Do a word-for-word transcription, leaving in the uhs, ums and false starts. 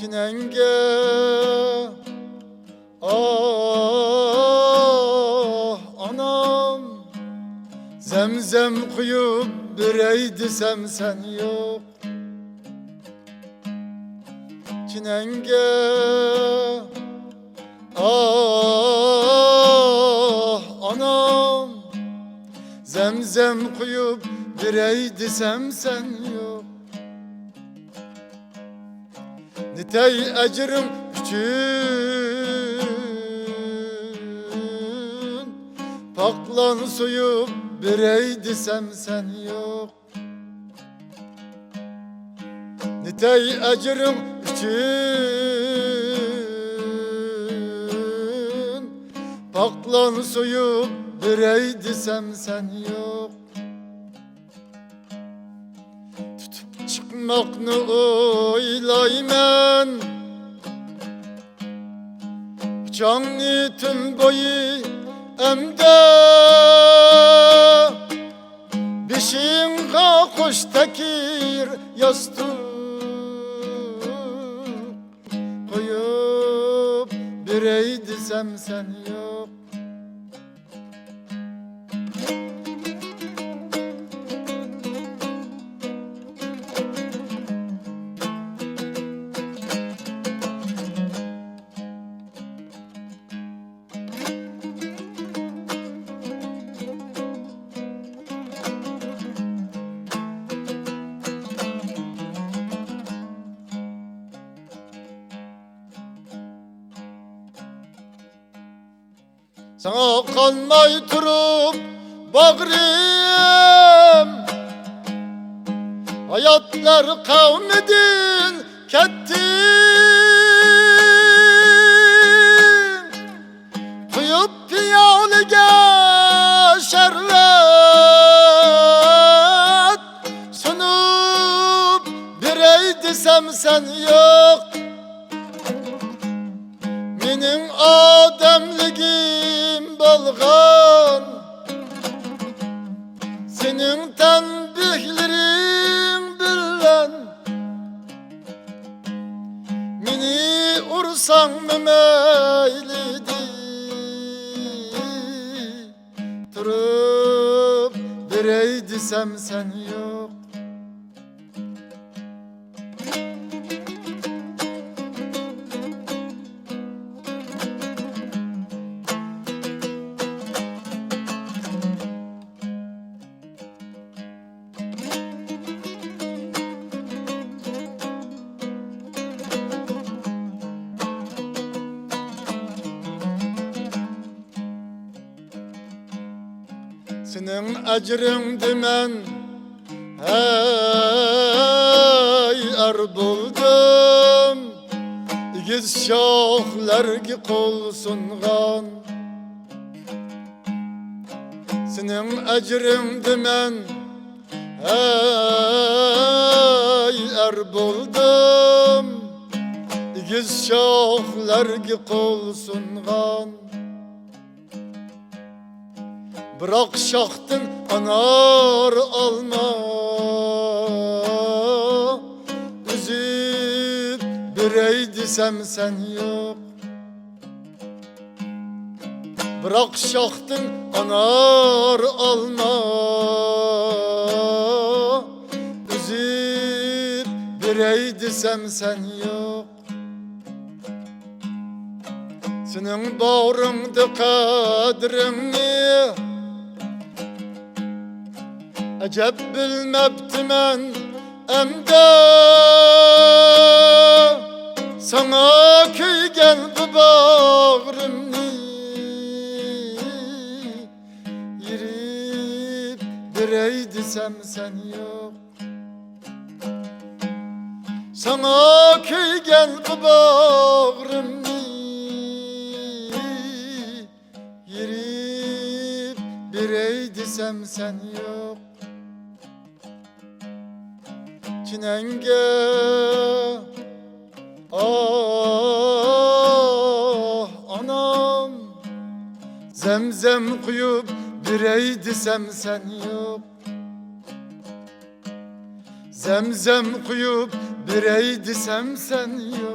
چىنەڭگە، ئاھ، ئانام، زەمزەم قۇيۇپ بېرەي دېسەم سەن يوق. چىنەڭگە، ئاھ، ئانام، زەمزەم قۇيۇپ بېرەي دېسەم سەن يوق. نېتەي ئەجرىڭ ئۈچۈن پاقلان سويۇپ بېرەي دېسەم سەن يوق. نېتەي ئەجرىڭ ئۈچۈن پاقلان سويۇپ بېرەي دېسەم سەن يوق. تۇتۇپ چىقماقنى ئويلايمەن، ئۇچاڭنى تۈن بويى ئەمدى. بېشىڭغا قوش تەكىر ياستۇق قويۇپ بېرەي دېسەم سەن يوق. ساڭا قالماي تۇرۇپ باغرىم، ھاياتلار قەۋمىدىن كەتتىم. قۇيۇپ پىيالىگە شەربەت، سۇنۇپ بېرەي دېسەم سەن يوق. مېنىڭ ئادەملىكىم بولغان سېنىڭ تەنبىھلىرىڭ بىلەن مېنى ئۇرساڭمۇ مەيلىدى، تۇرۇپ بېرەي دېسەم سەن يوق. سېنىڭ ئەجرىڭدە مەن، ھەي، ئەر بولدۇم، ئېگىز شاخلارغا قول سۇنغان. سېنىڭ ئەجرىڭدە مەن، ھەي، ئەر بولدۇم، ئېگىز شاخلارغا قول سۇنغان. بىراق شاختىن ئانار ئالما ئۈزۈپ بېرەي دېسەم سەن يوق. بىراق شاختىن ئانار ئالما ئۈزۈپ بېرەي دېسەم سەن يوق. سېنىڭ باغرىڭدا قەدرىڭنى ئەجەب بىلمەپتىمەن ئەمدى. ساڭا كۆيگەن بۇ باغرىمنى يېرىپ بېرەي دېسەم سەن يوق. ساڭا كۆيگەن بۇ باغرىمنى يېرىپ بېرەي دېسەم سەن يوق. چىنەڭگە، ئاھ، ئانام، زەمزەم قۇيۇپ بېرەي دېسەم سەن يوق. زەمزەم قۇيۇپ بېرەي دېسەم سەن يوق.